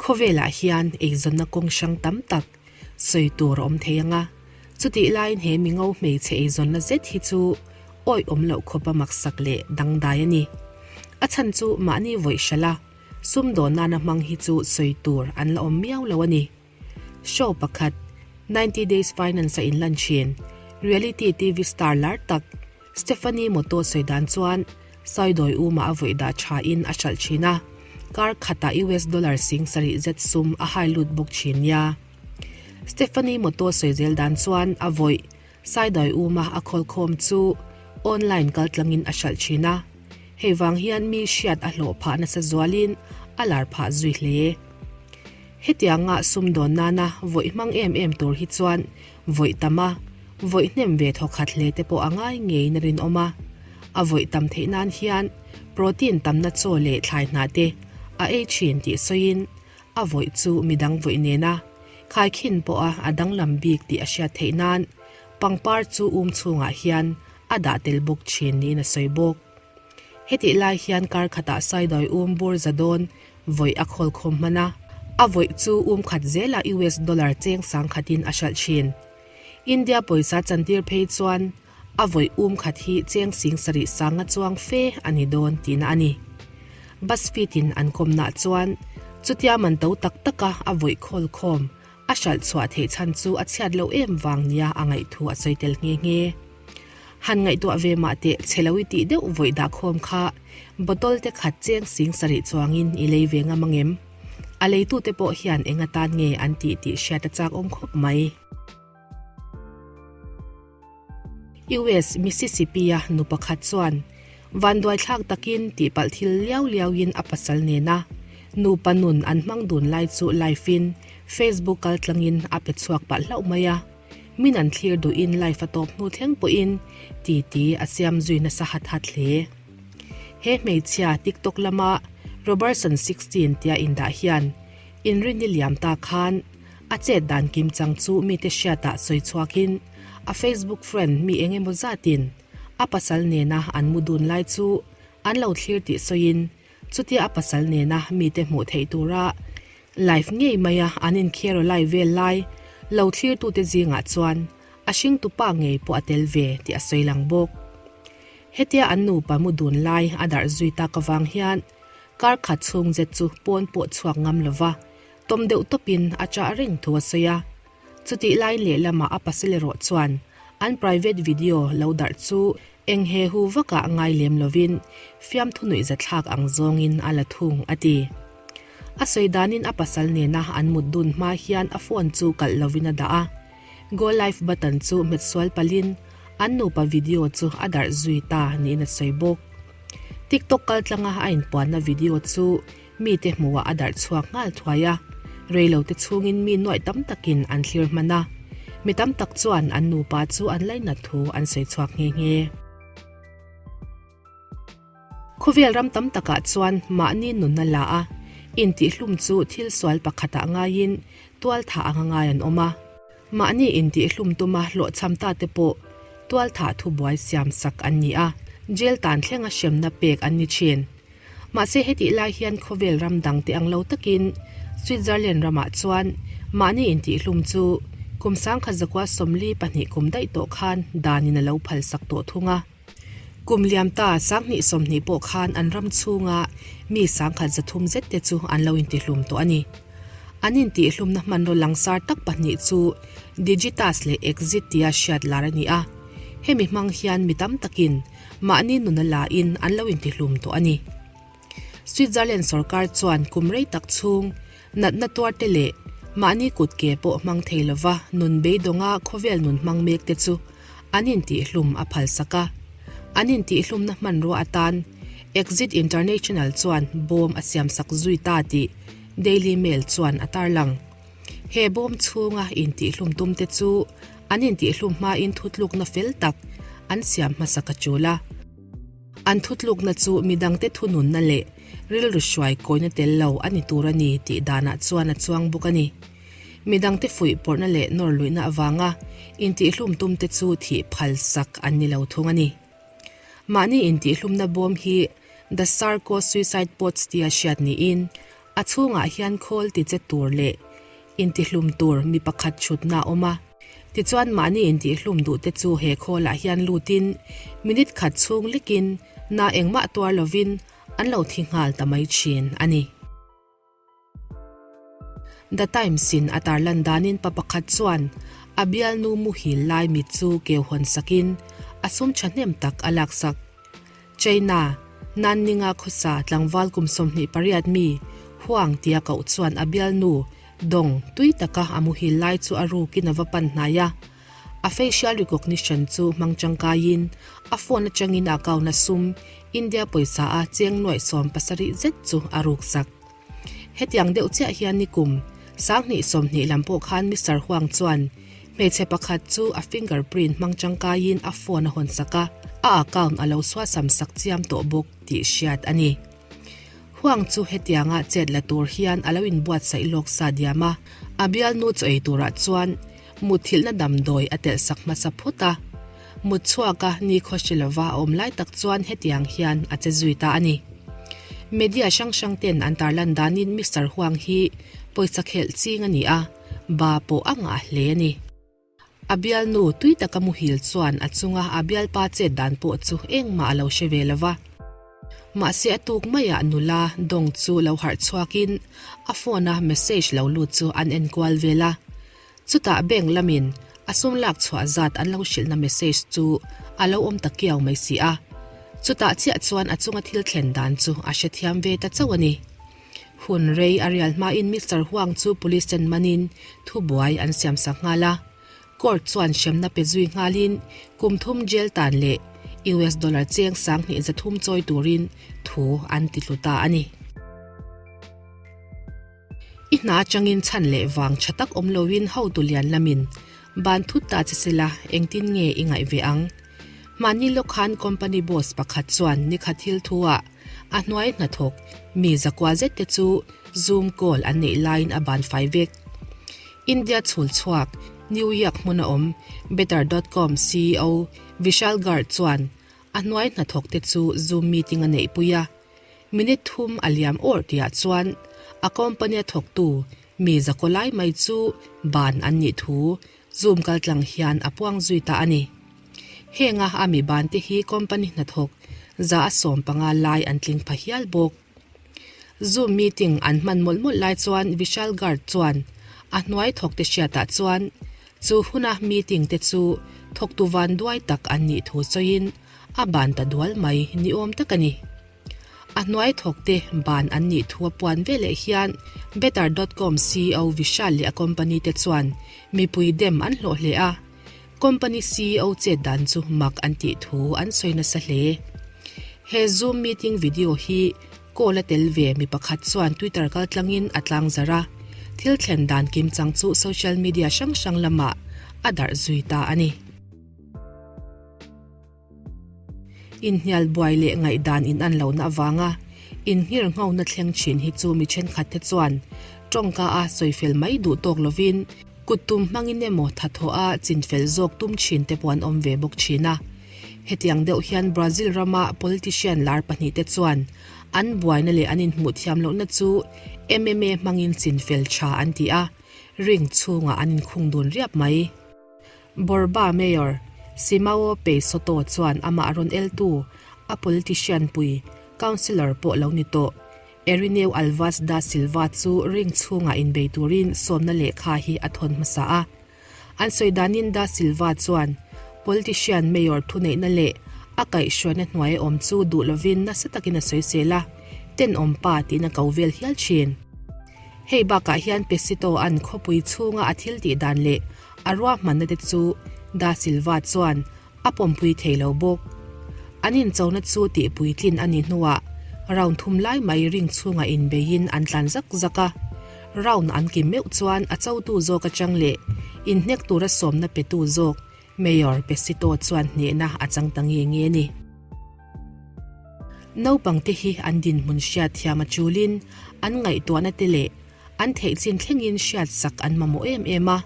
Khawvelah hian eizawnna kawng hrang tam tak sawi tur a awm thei ang a, chutih laiin he mingo hmeichhe eizawnna zet hi chu awih awm loh khawpa maksak leh dangdai a ni. A chhan chu mahni vawih hralh a, sumdawn nana hmang hi chu sawi tur an la awm miau lo a ni. Show pakhat, 90 Days Finance a inlan thin, reality TV star lar tak Stephanie Moto sawi dan chuan Saidawi Uma a vawi dah tha in a hralh thin a, kar khatah US dollar 7000 zet sum a hai lut bawk thin nia. Stephanie Moto sawi zel dan chuan a vawi Saidawi Uma a khawlkhawm chu online kaltlangin a hralh thin a, hei vang hian mi hriat a hlawh phah nasa zualin a lar phah zui hle. Hetianga sumdawn nana vawi hmang em em tur hi chuan vawi tam a, vawi hnem ve thawkhat hle te pawh a ngai ngeiin a rinawm a. A vawi tam theih nan hian protein tamna chaw leh thlai hnah te a ei thin tih sawiin a vawi chu midang vawi nena khaikhin pawha a danglam bik tih a hriat theih nan pangpar chu um chhungah hian a dah tel bawk thin niin a sawi bawk. Hetih lai hian kar khatah Saidawi um bur za dawn vawi a khawlkhawm hman a, a vawi chu um khat zela US dollar cheng sangkhatin a hralh thin. India pawisa chantir phei chuan a vawi um khat hi cheng 70 sanga chuang fe a ni dawn tihna a ni. BuzzFeed in an kawmnah chuan chutia man to tak taka a vawi khawlkhawm a hralh chhuah theih chhan chu a chhiat loh em vang nia a ngaihthu a sawi tel nghe nghe. Han ngaihtuah ve mah teh chhe lo i tih deuh vawi dah khawm kha bottle te khat cheng 70 chuangin i lei ve ngam angem? A leitute pawh hian eng atan nge an tih tih hriat a chak awm khawp mai. US Mississippi-a nu pakhat chuan vanduai thlak takin tihpalh thil liau liauin a pasal nena nupa nun an hmang dun lai chu live-in Facebook kaltlangin a pe chhuak palh hlauh mai a. Min an thlir duhin live a tawp hnu thleng pawhin titi a siam zui nasa hat hat hle. He hmeichhia TikTok lama Robertson 16 tia indah hian inrinni liam ta khan a chet dan kim chang chu mite hriatah sawi chhuakin a Facebook friend mi eng emaw zatin a pasal nena an mu dun lai chu an lo thlir tih sawiin chutia a pasal nena mite hmuh theih tura Live ngei maia an inkhero lai vel lai lo thlirtute zingah chuan a hringtupa ngei pawh a tel ve tih a sawi lang bawk. Hetia an nupa mu dun lai a darh zui tak avang hian kar khat chhung zet chu pawn pawh chhuak ngam lova tawm deuh tawpin a chah reng thu a sawi a. Chutih lai lehlamah a pasal erawh chuan an private video lo darh chu eng he hu vakah ngai lem lovin fiamthu nuihzathlak ang zawngin a la thung a ti. A sawi danin a pasal nena an mut dun hma hian a phone chu kalh lovin a dah a, Go Live button chu hmet sual palhin an nupa video chu a darh zui ta niin a sawi bawk. TikTok kaltlanga a inpuanna video chu mite hmuhah a darh chhuak nghal thuai a, reilote chhungin mi nuaih tam takin an thlir hman a, mi tam tak chuan an nupa chu an lainat thu an sawi chhuak nghe nghe. Khawvel ram tam takah chuan mahni nunna la a, intihhlum chu thil sual pakhatah ngaiin tualthah anga ngai an awm a. Mahni intihhlum tuma hlawhchham ta te pawh tualthah thubuai siam sak an ni a, jail tan thlenga hremna pek an ni thin. Mahse hetih lai hian khawvel ram dang te ang lo takin Switzerland ramah chuan mahni intihhlum chu kum 1942 kum daih tawh khan danin a lo phalsak tawh thung a. Kum liam ta 2020 pawh khan an ram chhunga mi 1300 zet te chu an lo intihlum tawh a ni. An intihlumna hmanraw langsar tak pahnih chu Digitas leh Exit tia hriat lar a ni a. Hemi hmang hian mi tam takin mahni nuna lain an lo intihlum tawh a ni. Switzerland sorkar chuan kum rei tak chhung natna tuarte leh mahni kut ke pawh hmang thei lova nun beidawnga khawvel nun hmang mek te chu an intihlum a phalsak a. An intihlumna hmanrua atan Exit International chuan bawm a siamsak zui ta tih Daily Mail chuan a tarlang. He bawm chhunga intihlum tumte chu an intihlum hmain thutlukna fel tak an siam hmasak a tul a. An thutlukna chu midangte thununna leh rilru hruai kawina tel lo a ni tur a ni tih danah chuan a chuang bawk a ni. Midangte fuih pawrhna leh nawr luihna avanga intihlum tumte chu thih phal sak an ni lo thung a ni. Mahni intihlumna bawm hi The Sarko Suicide Pods tia hriat niin. A chhungah hian khawl tiche tur leh intihlum tur mi pakhat chhutna a awm a. Tichuan mahni intihlum duhte chu he khawlah hian lutin minute khat chhung lekin na engmah tuar lovin an lo thi nghal ta mai thin a ni. The Times-in a tarlan danin pa pakhat chuan a bialnu muhil lai mit chu keu hawn sakin a sum thahnem tak a laksak. China, Nanning-a khawsa tlangval kum 28 mi Huang tia koh chuan a bialnu Dong tui taka a muhil lai chu a rukin a va pan hnai a. A facial recognition chu hmang tangkaiin a phone atangin a account-a sum India pawisa a cheng nuaih 70 zet chu a ruksak. Hetiang deuh chiah hian nikum 2020 lam pawh khan Mister Huang chuan hmeichhe pakhat chu a finger print hmang tangkaiin a phone a hawn sak a, a account a lo suasam sak chiam tawh bawk tih hriat a ni. Huang chu hetianga chet la tur hian a lo inbuatsaih lawk sa diam a, a bialnu chaw ei turah chuan mutthilhna damdawi a telh sak hmasa phawt a. Mut chhuaka nikhaw hre lova a awm lai tak chuan hetiang hian a che zui ta a ni. Media hrang hrang ten an tarlan danin Mister Huang hi pawisa khelh ching a ni a, ba pawh a ngah hle a ni. A bialnu tui taka muhil chuan a chunga a bialpa chet dan pawh chu engmah a lo hre ve lova. Mahse a tuk maiah nula Dong chu lo harh chhuakin a phone-a message lo lut chu an enkual vel a. Chutah bank lamin a sum lak chhuah zat an lo hrilhna message chu a lo awm ta kiau mai si a. Chutah chiah chuan a chunga thil thlen dan chu a hrethiam ve ta chauh a ni. Hun rei a rial hmain Mister Huang chu police ten manin thubuai an siamsak nghal a. Court chuan hremna pe zui nghalin kum thum jail tan leh US dollar cheng 2300 chawi turin thu an ti tlu ta a ni. I hna atangin chhan leh vang tha tak awm loin hotu lian lamin ban thut ta che sela engtin nge i ngaih ve ang? Mahni lawk khan company boss pakhat chuan nikhat thil thu ah a hnuai hnathawk mi zakua zet te chu zoom call an neih laiin a ban fai vek. India chhul chhuak New York hmuna awm Better dot com ceo Vishal Garg chuan a hnuai hnathawk te chu zoom meeting a neihpui a. Minute thum a liam awrh tihah chuan a company a thawktu mi zakaw lai mai chu ban an nih thu Zoom kaltlang hian a puang zui ta a ni. Henga a mi ban te hi company hnathawk 115 lai an tling pha hial bawk. Zoom meeting an hman mawlh mawlh lai chuan Vishal Garg chuan a hnuai thawkte hriatah chuan chu huna meeting te chu thawktu vanduai tak an nih thu sawiin a ban ta dual mai ni awm tak a ni. A hnuai thawkte ban an nih thu a puan veleh hian Better dot com ceo Vishal leh a company te chuan mipui dem an hlawh hle a, company ceo chet dan chu mak an tih thu an sawi nasa hle. He Zoom meeting video hi call a tel ve mi pakhat chuan Twitter kaltlangin a tlangzarh a, thil thlen dan kimchang chu social media hrang hrang lamah a darh zui ta a ni. Inhnial buai leh ngaihdan in an lohna avanga inhngir nghona thleng thin hi chu mi thenkhat te chuan tawngka a sawifel mai duh tawk lovin kut tum hmangin emaw thathawh a chinfel zawk tum thin te pawh an awm ve bawk thin a. Hetiang deuh hian Brazil rama politician lar pahnih te chuan an buaina leh an inhmuh thiam lohna chu MMA hmangin chinfel tha an ti a, ring chhungah an inkhung dun riap mai. Borba Mayor Simao Peixoto chuan amah rawn eltu a politician pui, councillor pawh lo ni tawh, Erineu Alvas da Silva chu ring chhungah inbei turin sawmna lehkha hi a thawn hmasa a. An sawi danin da Silva chuan politician mayor thuneihna leh a kaihhruaina hnuai a awm chu duh lovin nasa takin a sawisel a, tenawm pa tiin a ko vel hial thin. Hei bakah hian Pesito-a'n khawpui chhunga a thil tih dan leh a ruahmanna te chu Da Silva chuan a pawmpui thei lo bawk. An inchona chu tihpuitlin a nih hnuah round thum lai mai ring chhungah inbeiin an tlan zak zak a. Round an kim meuh chuan a chotu zawk atang leh inhnek tura sawmna petu zawk Mayor Pesito chuan hnehna a chang ta nge nge a ni. Naupangte hi an dinhmun hriat thiam a chulin an ngaihtuahna te leh an theih chin thlengin hriat sak an mamawh em em a.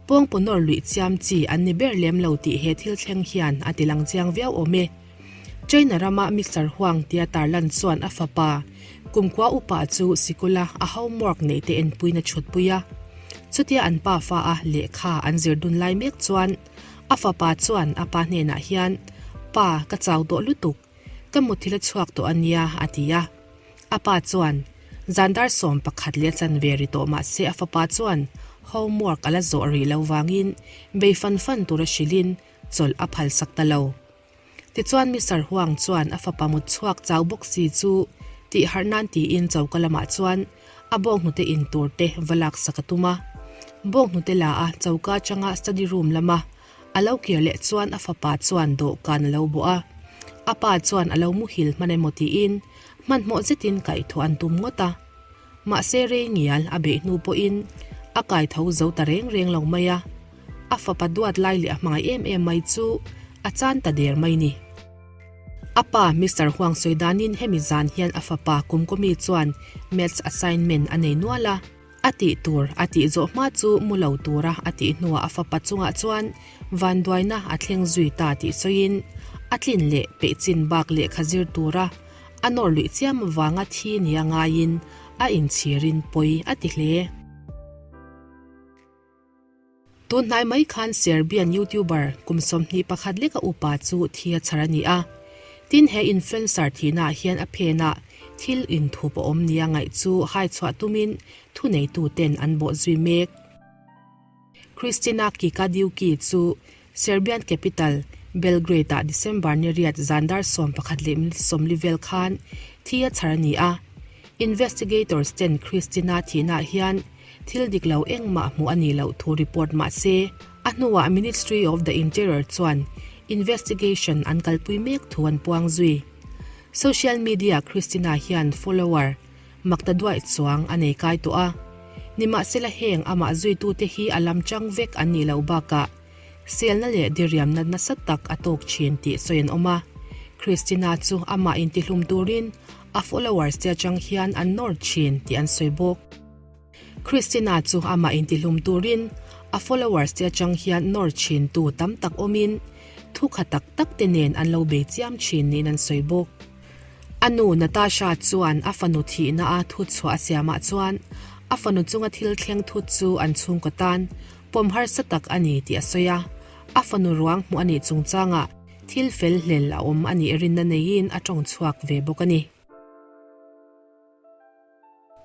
Pawngpaw nawr luih chiam chi an ni ber lem lo tih he thil thleng hian a tilang chiang viau awm e. China rama Mister Huang tia tarlan chuan a fapa. Kumkhua upa chu sikula a homework neih te enpuina chhutpui a. Chutia an pa fa a lehkha an zir dun lai mek chuan a fapa chuan a pa hnenah hian, Pa, ka chau tawh lutuk. Ka muthil a chhuak tawh a nia, a ti a. A pa chuan, Zandar 11 leh a chanve ri tawh mah se a fapa chuan homework a la zawh rih lo vangin bei fan fan tura hrilhin chawlh a phalsak ta lo. Tichuan Mister Huang chuan a fapa mut chhuak chau bawk si chu tih harh nan tiin choka lamah chuan a bawnghnute in tur te va laksak a tum a. Bawnghnute la a choka atanga study room lama a lo kir leh chuan a fapa chuan dawhkan a lo bawh a. A pa chuan a lo muhil hman emaw tiin hmanhmawh zetin kaihthawh an tum ngawt a. Mahse rei ngial a beih hnu pawhin a kaitho zo ta reng reng lo mai a. A fapa duat lai leh a hmangaih em em mai chu a chan ta der mai ni. A pa Mister Huang sawi danin hemi zan hian a fapa Kumkawmi chuan Maths assignment a nei nual a. A tih tur a tih zawh hma chu mu lo tura a tih hnuah a fapa chungah chuan vanduaina a thleng zui ta tih sawiin a tlin leh peih chin bak lehkha zir tura a nawr luih chiam avanga thi nia ngaiin a inchhirin pawi a ti hle. Tun hnai mai khan Serbian YouTuber kum 21 leka upa chu thi a chhar a ni a. Tin he influencer thihnaah hian a phenah thil inthup a awm nia ngaih chu hai chhuah tumin thuneituten an bawh zui mek. Kristina Kikadiuki chu Serbian capital Belgrade-ah December ni riat zan dar 11 leh minute 40 vel khan thi a chhar a ni a. Investigators ten Kristina thihnaah hian Thil dik lo engmah hmuh a nih loh thu report mah se, a hnuah Ministry of the Interior chuan investigation an kalpui mek thu an puang zui. Social media Christina hian follower makta duaih chuang a nei kai tawh a. Nimahsela heng amah zuitute hi a lam chang vek an nih loh bakah selna leh diriamna nasa tak a tawk thin tih sawi an awm a. Christina chu amah intihlum turin a followers te atang hian an nawr thin tih an sawi bawk. Christina chu amah intihlum turin a followers te atang hian nawr thin tu tam tak awmin thu kha tak tak te nen an lo bei chiam thin niin an sawi bawk. A nu Natasha chuan a fanu thihna a thu chhuah a siamah chuan a fanu chunga thil thleng thut chu an chhungkaw tan pawm harsa tak a ni tih a sawi a, a fanu ruang hmuh a nih chungchangah thil fel hlel a awm a nih rinna neiin a tawng chhuak ve bawk a ni.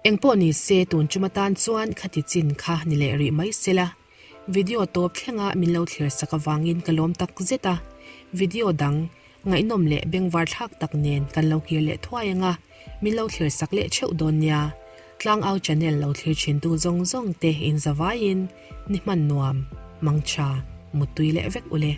Engpawh ni se tun tum atan chuan khati chin kha ni leh rih mai sela. Video tawp thlenga min lo thlir sak avangin ka lawm tak zet a. Video dang ngaihnawm leh bengvar thlak tak nen kan lo kir leh thuai anga min lo thlir sak leh theuh dawn nia. Tlangau channel lo thlir thintu zawng zawng te in zavaiin ni hman nuam, mangtha, muttui leh vek ule.